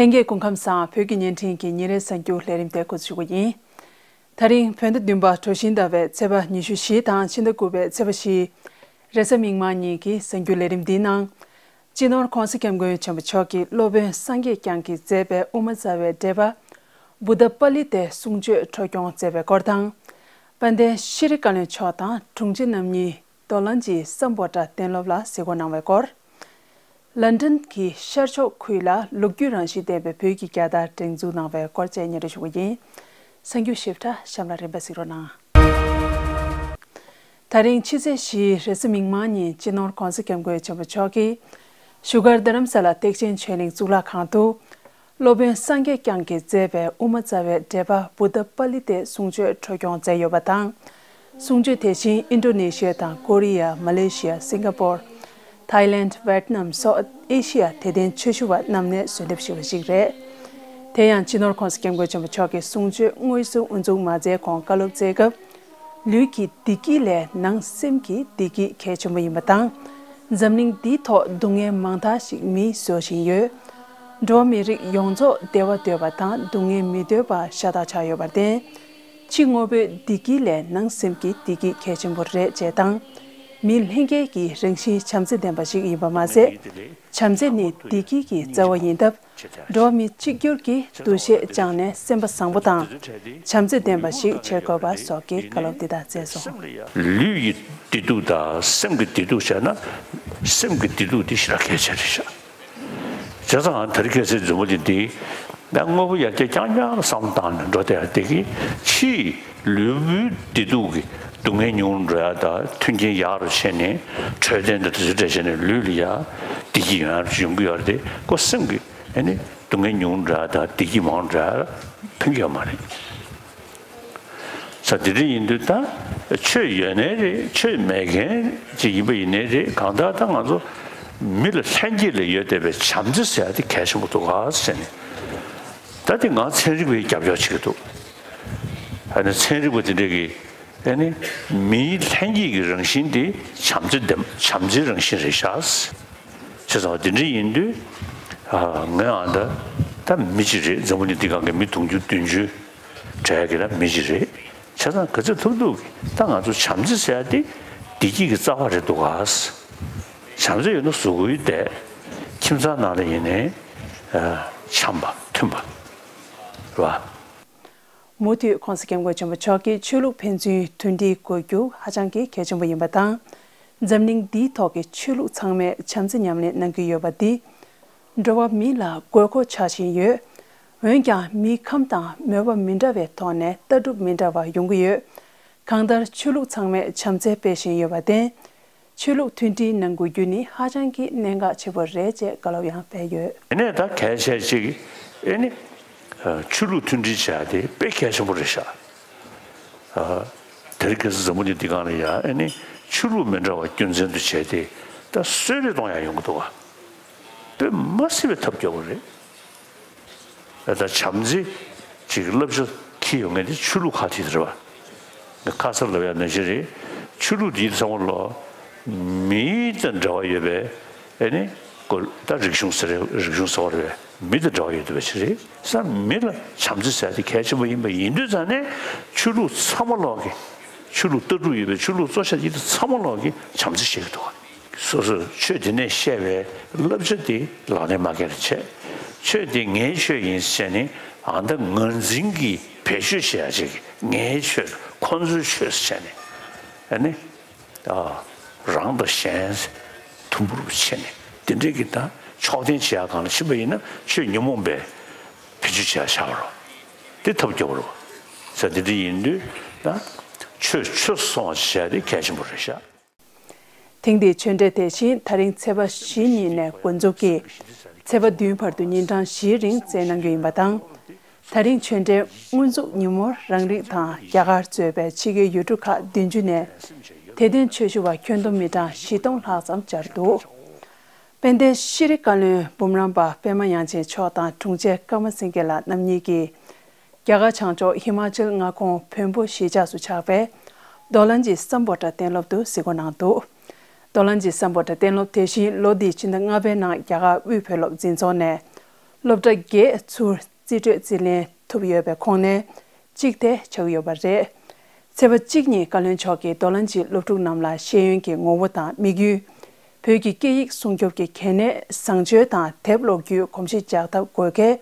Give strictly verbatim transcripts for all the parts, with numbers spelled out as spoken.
ལྷན་རྒྱས་སྐུ་ཁམས་བཟང་། བོད་ཀྱི་བརྙན་འཕྲིན་གྱི་ཉིན་རེའི་གསར་འགྱུར་ལས་རིམ་དེ་འགོ་འཛུགས་ཞུ་གི་ཡིན། ད་རིང་བོད་ཟླ་བདུན་པ་གྲོ་བཞིན་ཟླ་བའི་ཚེས་པ་ཉི་ཤུ་བཞི་དང་ཕྱི་ཟླ་དགུ་པའི་ཚེས་པ་བཞི། རེས་གཟའ་མིག་དམར་ཉིན་གྱི་གསར་འགྱུར་ལས་རིམ་འདིའི་ནང་། སྤྱི་ནོར་༸གོང་ས་༸སྐྱབས་མགོན་ཆེན་པོ་མཆོག་གིས་སློབ་དཔོན་སངས་རྒྱས་བསྐྱངས་ཀྱིས་མཛད་པའི་དབུ་མ་རྩ་བའི་འགྲེལ་པ། བུདྡྷ་པཱ་ལི་ཏའི་གསུང་ཆོས་འཕྲོ་སྐྱོང་མཛད་པའི་སྐོར་དང་། དཔལ་ལྡན་ཤྲི་བཀའ་བློན་མཆོག་དང་དྲུང་ཆེ་རྣམ་གཉིས་རྡོ་ལན་གྱི་སམ་བྷོ་ཊ་གཏན་སློབ་ལ་གཟིགས་སྐོར་གནང་བའི་སྐོར། ལན་ཀྲན་གྱི་ཤར་ཕྱོགས་ཁུལ་ལ་ལོ་རྒྱུས་རང་བཞིན་ལྡན་པའི་བོད་ཀྱི་རྒྱལ་དར་སྒྲེང་འཛུགས་གནང་བའི་སྐོར་བཅས་སྙན་སྒྲོན་ཞུ་གི་ཡིན། གསར་འགྱུར་ཞིབ་ཕྲ་གཤམ་ལ་རིམ་པས་གཟིགས་རོགས་གནང་། ད་རིང་ཕྱི་ཚེས་བཞི་རེས་གཟའ་མིག་དམར་ཉིན་སྤྱི་ནོར་༸གོང་ས་༸སྐྱབས་མགོན་ཆེན་པོ་མཆོག་གིས་བཞུགས་སྒར་རྡ་རམ་ས་ལ་ཐེག་ཆེན་ཆོས་གླིང་གཙུག་ལག་ཁང་དུ། སློབ་དཔོན་སངས་རྒྱས་བསྐྱངས་ཀྱིས་མཛད་པའི་དབུ་མ་རྩ་བའི་འགྲེལ་པ་བུདྡྷ་པཱ་ལི་ཏའི་གསུང་ཆོས་འཕྲོ་སྐྱོང་མཛད་ཡོད་པ་དང་། གསུང་ཆོས་དེ་བཞིན་ཨིན་ཌོ་ནེ་ཤི་ཡ་དང་ཀོ་རི་ཡ། མ་ལེ་ཤི་ཡ། སིང་ག་པོར། ཐའི་ལེནྜ། ཝེཊ་ནམ་སོགས་ཨེ་ཤི་ཡ་དད་ལྡན་ཆོས་ཞུ་བ་རྣམས་ནས་གསོལ་འདེབས་ཞུས་པ་ཞིག་རེད། དེ་ཡང་སྤྱི་ནོར་༸གོང་ས་༸སྐྱབས་མགོན་ཆེན་པོ་མཆོག་གིས་གསུང་ཆོས་དངོས་སུ་དབུ་འཛུགས་མ་མཛད་གོང་བཀའ་སློབ་སྩལ་སྐབས། ལུས་ཀྱི་བདེ་སྐྱིད་ལས་ནང་སེམས་ཀྱི་བདེ་སྐྱིད་གལ་ཆེན་པོ་ཡིན་པ་དང་། འཛམ་གླིང་འདིའི་ཐོག་སྡུག་བསྔལ་མང་དག་ཞིག་མིས་བཟོ་བཞིན་ཡོད། འགྲོ་བ་མི་རིགས་ཡོངས་རྫོགས་བདེ་བ་འདོད་པ་དང་སྡུག་བསྔལ་མི་འདོད་པ་ཤ་སྟག་ཆགས་ཡོད་པར་བརྟེན། ཕྱི་དངོས་པོའི་བདེ་སྐྱིད་ལས་ནང་སེམས་ཀྱི་བདེ་སྐྱིད་གལ་ཆེན་པོ་རེད་ཅེས་དང་། མི་ལྷན་སྐྱེས་ཀྱི་རང་བཞིན་བྱམས་བརྩེ་ལྡན་པ་ཞིག་ཡིན་པ་མ་ཟད། བྱམས་བརྩེ་ནི་བདེ་སྐྱིད་ཀྱི་རྩ་བ་ཡིན་སྟབས། འགྲོ་བ་མི་གཅིག་གྱུར་གྱིས་འདུ་ཤེས་བཅངས་ནས་སེམས་པ་བཟང་པོ་དང་། བྱམས་བརྩེ་ལྡན་པ་ཞིག་བྱེད་དགོས་པ་སོགས་ཀྱི་བཀའ་སློབ་འདི་དག་སྩལ་སོང་། ལུས་ཀྱི་བདེ་སྡུག་དང་སེམས་ཀྱི་བདེ་སྡུག་བྱས་ན། སེམས་ཀྱི་བདེ་སྡུག་འདི་ཞེ་དྲག་གལ་ཆེ་རེད་ཤག་བྱས་ཙང་ང་དེ་རིང་ཁ་སང་འཛམ་བུ་གླིང་འདི་ད་དངོས་པོ་ཡར་རྒྱས་རྐྱང་རྐྱང་བསམ་བློ་བཏང་ནས་འགྲོ་བསྡད་ཡ་དེ་གིས་ཕྱིའི་ལུས་པོའི་བདེ་སྡུག་གི་སྡུག་བསྔལ་ཉུང་རུ་འགྲོ་ཡ་དང་མཐུན་རྐྱེན་ཡག་རུ་བྱས་ནས་འཕྲོད་བསྟེན་དང་དེ་ཚོ་འདྲ་བྱས་ནས་ལུས་ལ་ཡ་བདེ་སྐྱིད་ཡོང་ཡ་ཡོང་གི་ཡོད་རེད་དེ། ཁོ་སེམས་ཀྱི་ཨ་ནི་སྡུག་བསྔལ་ཉུང་རུ་འགྲོ་ཡ་དང་བདེ་སྐྱིད་མང་རུ་འགྲོ་ཡ་ཕན་གྱི་ཡོད་མ་རེད། ས་དེ་འདྲ་ཡིན་དུས་ད་ཆོས་ཡོད་ནའི་རེད། ཆོས་མེད་མཁན་ཅིག་ཡིན་པ་ཡིན་ནའི་རེད། གང་ལྟར་ད་ང་ཚོ་མི་ལ་ལྷན་སྐྱེས་ལ་ཡོད་བསྡད་པའི་བྱམས་བརྩེ་ཟེར་ཡ་དེ་གལ་ཆེན་པོ་འདུག་ག་ཟེར་ནས། ད་དེ་ང་ཚན་རིག་པས་རྒྱབ་སྐྱོར་བྱེད་ཀྱི་འདུག་ཨ་ནི་ཚན་རིག་པ་དེ་འདྲས་ཀྱིས་ཨ་ནི་མིའི་ལྷན་སྐྱེས་ཀྱི་རང་བཞིན་དེ་བྱམས་བརྩེ་ལྡན། བྱམས་བརྩེའི་རང་བཞིན་རེད་ཤག་བྱས་ཙང་དེ་འདྲ་ཡིན་དུས་ཨ་ངས་ཨ་ད་ད་མི་གཅིག་རེད། འཛམ་བུ་གླིང་འདི་སྒང་གི་མི་དུང་ཕྱུར་བདུན་ཅུ་གྲས་ཀྱི་ད་མི་གཅིག་རེད། བྱས་ཙང་ག་ཚོད་ཐུབ་ཐུབ་ཀྱིས་ད་ང་ཚོ་བྱམས་བརྩེ་ཟེར་ཡ་དེ་བདེ་སྐྱིད་ཀྱི་རྩ་བ་རེད་འདུག་ག་བྱམས་བརྩེ་ཡོད་ན་གཟུགས་པོ་བདེ། ཁྱིམ་ཚང་ནང་ལ་ཡིན་ནའི་ཨ་བྱམས་པ་མཐུན་པ་རེད་བ། མུ་མཐུད་༸གོང་ས་༸སྐྱབས་མགོན་ཆེན་པོ་མཆོག་གིས་ཆོས་ལུགས་ཕན་ཚུན་མཐུན་སྒྲིལ་དགོས་རྒྱུ་ཧ་ཅང་གི་གལ་ཆེན་པོ་ཡིན་པ་དང་། འཛམ་གླིང་འདིའི་ཐོག་གི་ཆོས་ལུགས་ཚང་མས་བྱམས་བརྩེ་ཉམས་ལེན་གནང་གི་ཡོད་པ་འདི། འགྲོ་བ་མི་ལ་དགོས་མཁོ་ཆགས་བཞིན་ཡོད། འོན་ཀྱང་མིའི་ཁམས་དང་མོས་པ་མི་འདྲ་བའི་ཐོག་ནས་ལྟ་གྲུབ་མི་འདྲ་བ་ཡོང་གི་ཡོད། གང་ལྟར་ཆོས་ལུགས་ཚང་མས་བྱམས་བརྩེ་སྤེལ་བཞིན་ཡོད་པར་བརྟེན། ཆོས་ལུགས་མཐུན་སྒྲིལ་གནང་དགོས་རྒྱུ་ནི་ཧ་ཅང་གི་གནད་འགག་ཆེ་པོ་རེད་ཅེས་བཀའ་སློབ་ཡང་སྤེལ་ཡོད། ཨ་ནི་ད་གལ་ཆེ་ཅིག་ཨ་ནི་ཆོས་ལུགས་མཐུན་སྒྲིལ་བྱ་ཡ་དེ་དཔེ་གལ་ཆེན་པོ་རེད་ཤག་དེ་རིང་ཁ་སང་འཛམ་བུ་གླིང་འདི་སྒང་ལ་ཡ་ཨ་ནི་ཆོས་ལུགས་མི་འདྲ་བ་རྒྱུ་མཚན་དུ་བྱས་ཏེ་ད་གསོད་རེས་གཏོང་ཡ་ཡོང་གི་འདུག་ག་དཔེ་མ་སྲིད་པའི་ཐབས་སྐྱོ་པོ་རེད། ད་བྱམས་བརྩེ་ཅིག་བསླབ་བྱ་འཁྱེར་ཡོང་མཁན་དེ་ཆོས་ལུགས་ཁག་ཅིག་རེད་བ། ཁ་གསལ་ལབ་ཡ་ནང་བཞིན་རེད། ཆོས་ལུགས་འདི་ཚང་མ་ལོ་མི་དང་འབྲེལ་བ་ཡོད་པའི་ཨ་ནི་ཀོ་ད་རིག་གཞུང་ཟེར་རེད། རིག་གཞུང་ཟེར་བ་རེད་བས། མི་དང་འབྲེལ་བ་ཡོད་བསྡད་པ་ཞིག་རེད། ས་མི་ལ་བྱམས་བརྩེ་ཟེར་ཡ་དེ་གལ་ཆེན་པོ་ཡིན་པ་ཡིན་དུས་ཙང་ནས་ཆོས་ལུགས་ཚང་མ་ལོག་གི་ཆོས་ལུགས་ལྟ་གྲུབ་ཡོད་པའི་ཆོས་ལུགས་གཙོ་ཆེ་ཡིན་དུས་ཚང་མ་ལོག་གི་བྱམས་བརྩེ་བྱེད་ཀྱི་འདུག་ག་སོ་སོས་ཆོས་དེ་ནས་བཤད་པའི་བསླབ་བྱ་དེ་ལག་ལེན་མ་འཁེལ་བ་བྱས། ཆོས་དེ་ངའི་ཆོས་ཡིན་ཟེར་ནས་ཨ་ད་ངར་འཛིན་གྱིས་བེད་སྤྱོད་བྱེད་ཡ་ཅིག་ངའི་ཆོས་ཁོ་ཚོའི་ཆོས་ཟེར་ནས་ཨ་ནི་ཨ་རང་དང་གཞན་དུམ་བུར་བྱས་ནས་དེ་འདྲའི་གི་ད་ཕྱོགས་འཐེན་བྱེད་ཡ་སྒང་ལ་ཕྱིན་པ་ཡིན་ན་ཆོས་ཉོན་མོངས་པས་བེད་སྤྱོད་བྱེད་ཡ་ཆགས་པ་རེད། དེ་ཐབས་སྐྱོ་པོ་རེད། ས་དེ་འདྲ་ཡིན་དུས་ད་ཆོས་ཆོས་སུ་སོང་བ་བྱེད་ཡ་དེ་གལ་ཆེན་པོ་རེད་ཤག་ཐེངས་འདིའི་ཆོས་འབྲེལ་དེ་བཞིན་ད་རིང་ཚེས་པ་བཞི་ཉིན་ནས་འགོ་འཛུགས་ཀྱིས་ཚེས་པ་བདུན་བར་དུ་ཉིན་གྲངས་བཞིའི་རིང་སྩལ་གནང་རྒྱུ་ཡིན་པ་དང་། ད་རིང་ཆོས་འབྲེལ་སྔོན་འཛུགས་ཉིན་མོར་རང་རིགས་དང་རྒྱ་གར་གཙོས་པའི་ཕྱི་རྒྱལ་ཡུལ་གྲུ་ཁག་བདུན་ཅུ་ནས་དད་ལྡན་ཆོས་ཞུ་བ་ཁྱོན་བསྡོམས་མི་གྲངས་བཞི་སྟོང་ལྷག་ཙམ་བཅར་འདུག་དཔལ་ལྡན་ཤྲི་བཀའ་བློན་འབུམ་རམས་པ་པད་མ་དབྱངས་ཅན་མཆོག་དང་དྲུང་ཆེ་ཀརྨ་སེང་གེ་ལགས་རྣམ་གཉིས་ཀྱིས། རྒྱ་གར་བྱང་ཕྱོགས་ཧི་མ་ཅལ་མངའ་ཁོངས་བོན་པོ་གཞིས་ཆགས་སུ་ཆགས་པའི་རྡོ་ལན་གྱི་སམ་བྷོ་ཊ་གཏན་སློབ་ཏུ་གཟིགས་སྐོར་གནང་འདུག་རྡོ་ལན་གྱི་སམ་བྷོ་ཊ་གཏན་སློབ་དེ་བཞིན་ལོ་འདིའི་ཕྱི་ཟླ་ལྔ་པའི་ནང་རྒྱ་གར་དབུས་བོད་སློབ་འཛིན་ཚོགས་ནས་ སློབ་གྲྭ་བརྒྱད་ཚུར་རྩིས་སྤྲོད་རྩིས་ལེན་ཐུབ་ཡོད་པའི་ཁོངས་ནས་གཅིག་དེ་ཆགས་ཡོད་པ་རེད། ཚེས་པ་གཅིག་ཉིན་བཀའ་བློན་མཆོག་གིས་རྡོ་ལ་འཇིགས་སློབ་ཕྲུག་རྣམས་ལ་ཤེས་ཡོན་གྱི་ངོ་བོ་དང་དམིགས་ཡུལ། བོད་ཀྱི་སྐད་ཡིག་སྲུང་སྐྱོབ་ཀྱི་གལ་གནད། བཟང་སྤྱོད་དང་དེབ་ཀློག་རྒྱུའི་གོམས་གཤིས་འཇགས་ཐབས། དགོས་གལ།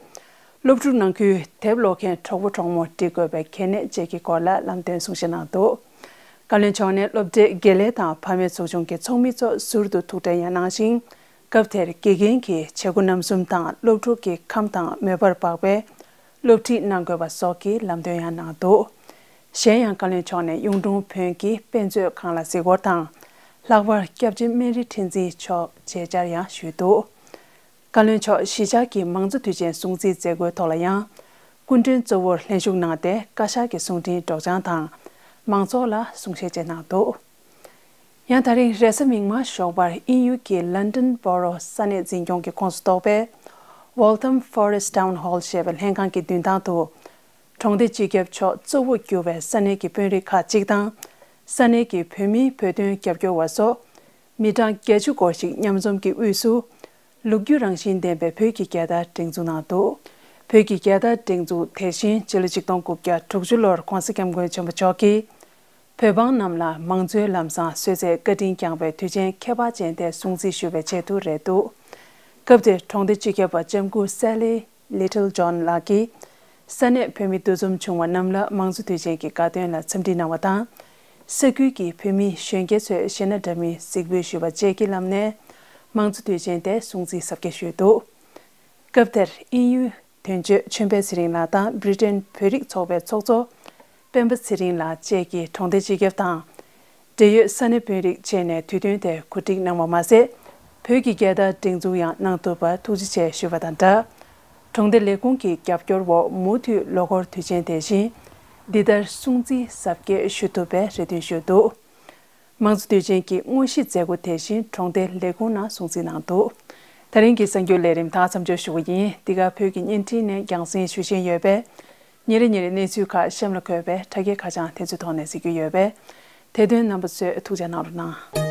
སློབ་ཕྲུག་ནང་ཁུལ་དེབ་ཀློག་མཁན་གྲོགས་པོ་གྲོགས་མོ་སྒྲིག་དགོས་པའི་གལ་གནད་བཅས་ཀྱི་སྐོར་ལ་ལམ་སྟོན་གསུང་བཤད་གནང་འདུག་བཀའ་བློན་མཆོག་ནས་སློབ་གྲྭའི་དགེ་ལས་དང་ཕ་མའི་ཚོགས་ཆུང་གི་ཚོགས་མི་ཚོ་ཟུར་དུ་ཐུག་འཕྲད་ཡང་གནང་ཞིང་། སྐབས་དེར་དགེ་རྒན་གྱི་བྱེད་སྒོ་རྣམ་གསུམ་དང་སློབ་ཕྲུག་གི་ཁམས་དང་མོས་པར་འབབ་པའི་སློབ་ཁྲིད་གནང་དགོས་པ་སོགས་ཀྱི་ལམ་སྟོན་ཡང་གནང་འདུག་གཞན་ཡང་བཀའ་བློན་མཆོག་ནས་གཡུང་དྲུང་བོན་གྱི་དཔེ་མཛོད་ཁང་ལ་གཟིགས་སྐོར་དང་། ལྷག་པར་སྐྱབས་རྗེ་སྨན་རི་ཁྲི་འཛིན་མཆོག་མཇལ་བཅར་ཡང་ཞུས་འདུག་བཀའ་བློན་མཆོག་གཞིས་ཆགས་ཀྱི་མང་གཙོ་དུས་ཆེན་སྲུང་བརྩིའི་མཛད་སྒོའི་ཐོག་ལ་ཡང་། སྐུ་མགྲོན་གཙོ་བོར་ལྷན་ཞུགས་གནང་སྟེ་བཀའ་ཤག་གི་གསུང་འཕྲིན་སྒྲོག་སྦྱང་དང་། མང་ཚོགས་ལ་གསུང་བཤད་བཅས་གནང་འདུག་ཡང་ད་རིང་རེས་གཟའ་མིག་དམར་ཞོགས་པར་དབྱིན་ཡུལ་གྱི་London Borough ས་གནས་འཛིན་སྐྱོང་གི་ཁོངས་སུ་གཏོགས་པའི་Waltham Forest Town Hall ཞེས་པའི་ལྷན་ཁང་གི་མདུན་ཐང་དུ། གྲོང་སྡེ་སྤྱི་ཁྱབ་མཆོག་གཙོ་བོར་གྱུར་བའི་ས་གནས་ཀྱི་དཔོན་རིགས་ཁག་ཅིག་དང་། ས་གནས་ཀྱི་བོད་མིའི་བོད་དོན་རྒྱབ་སྐྱོར་བ་སོགས། མི་གྲངས་བརྒྱད་ཅུ་སྐོར་ཞིག་མཉམ་འཛོམས་ཀྱི་དབུས་སུ། ལོ་རྒྱུས་རང་བཞིན་ལྡན་པའི་བོད་ཀྱི་རྒྱལ་དར་སྒྲེང་འཛུགས་གནང་འདུག་བོད་ཀྱི་རྒྱལ་དར་སྒྲེང་འཛུགས་དེ་བཞིན་ཕྱི་ལོ་ཆིག་སྟོང་དགུ་བརྒྱ་དྲུག་ཅུ་ལོར་༧གོང་ས་༧སྐྱབས་མགོན་ཆེན་པོ་མཆོག་གིས། བོད་འབངས་རྣམས་ལ་མང་གཙོའི་ལམ་བཟང་སྲོལ་འཛིན་བཀའ་དྲིན་བསྐྱངས་པའི་དུས་ཆེན་ཁྱད་པར་ཅན་དེ་སྲུང་བརྩི་ཞུ་བའི་ཆེད་དུ་རེད་འདུག་སྐབས་དེར་གྲོང་སྡེ་སྤྱི་ཁྱབ་པ་ལྕམ་སྐུ་Sally Littlejohn ལགས་ཀྱིས། ས་གནས་བོད་མི་འདུ་འཛོམས་བྱུང་བ་རྣམས་ལ་མང་གཙོ་དུས་ཆེན་གྱི་དགའ་སྟོན་ལ་འཚམས་འདྲི་གནང་བ་དང་། ས་ཁུལ་གྱི་བོད་མི་གཞོན་སྐྱེས་ཚོས་གཞས་སྣ་འདྲ་མིན་གཟིགས་འབུལ་ཞུས་པ་བཅས་ཀྱི་ལམ་ནས། མང་གཙོ་དུས་ཆེན་དེ་སྲུང་བརྩི་གཟབ་རྒྱས་ཞུས་འདུག་སྐབས་དེར་དབྱིན་ཡུལ་དོན་གཅོད་ཆོས་འཕེལ་ཚེ་རིང་ལགས་དང་Britain བོད་རིགས་ཚོགས་པའི་ཚོགས་གཙོ་སྤེན་པ་ཚེ་རིང་ལགས་བཅས་ཀྱིས་གྲོང་སྡེ་སྤྱི་ཁྱབ་དང་། འབྲེལ་ཡོད་ས་གནས་དཔོན་རིགས་བཅས་ནས་དུས་སྟོན་དེ་གོ་སྒྲིག་གནང་བ་མ་ཟད། བོད་ཀྱི་རྒྱལ་དར་སྒྲེང་འཛུགས་ཡང་གནང་ཐུབ་པར་ཐུགས་རྗེ་ཆེ་ཞུས་པ་དང་སྦྲགས། གྲོང་སྡེ་ལས་ཁུངས་ཀྱི་རྒྱབ་སྐྱོར་འོག་མུ་མཐུད་ལོ་འཁོར་དུས་ཆེན་དེ་བཞིན་འདི་ལྟར་སྲུང་བརྩི་གཟབ་རྒྱས་ཞུ་ཐུབ་པའི་རེ་འདུན་ཞུས་འདུག་མང་གཙོ་དུས་ཆེན་གྱི་དངོས་གཞི་མཛད་སྒོ་དེ་བཞིན་གྲོང་སྡེ་ལས་ཁུངས་ནང་སྲུང་བརྩི་གནང་འདུག་ད་རིང་གི་གསར་འགྱུར་ལས་རིམ་ད་མཚམས་འཇོག་ཞུ་བ་ཡིན། འདི་ག་བོད་ཀྱི་བརྙན་འཕྲིན་ནས་རྒྱང་སྲིང་ཞུ་བཞིན་ཡོད་པས། ཉིན་རེ་ཉིན་རེ་གནས་ཚུལ་ཁག་གཤམ་ལ་འཁོད་པའི་དྲ་རྒྱའི་ཁ་བྱང་དེ་ཚོའི་ཐོག་ནས་གཟིགས་རྒྱུ་ཡོད་པས། དེ་དོན་རྣམ་པ་ཚོས་ཐུགས་ཅག་གནང་རོགས་གནང་།